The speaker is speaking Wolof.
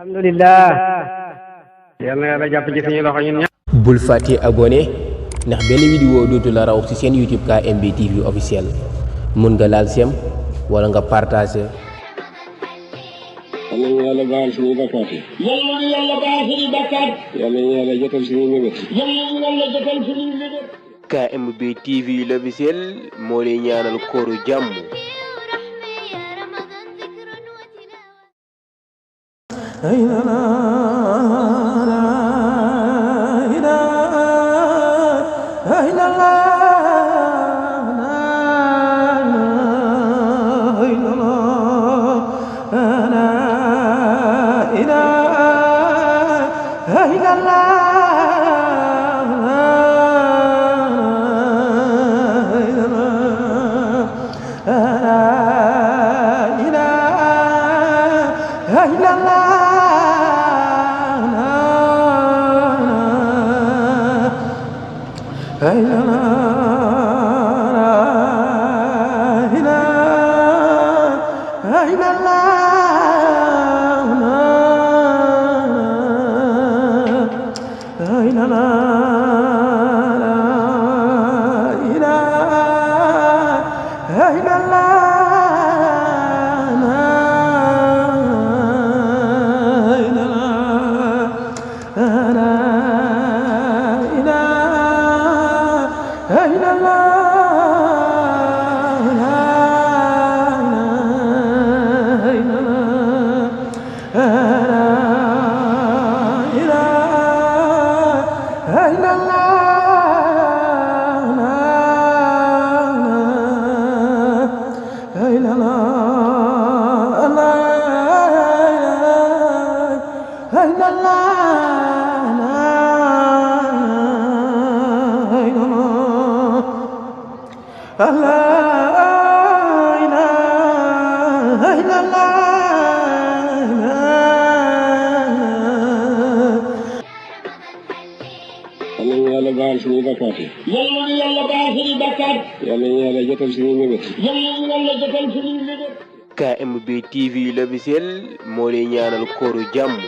alhamdulillah yal na yàlla jàpp ci suñu loxo ñun ñëpp. bul fàtte abonné ndax benn vidéo dootu la raw ci seen YouTube KMB TV officiel mun nga laal sem wala nga partagé. yal nañu yàlla baal suñuy bakkaat yi. yal nañu yàlla baal suñuy bakkaat. yal nañu yàlla jotal suñuy mébét. yal nañu yàlla jotal suñuy mébét. KMB TV l'officiel moo lay ñaanal kooru jàmm. yal nañu yàlla baal suñuy bakkaat. yal nañu yàlla jotal suñuy mébét. yal nañu yàlla jotal suñuy mébét. KMB TV l'officiel moo lay ñaanal kooru jàmm.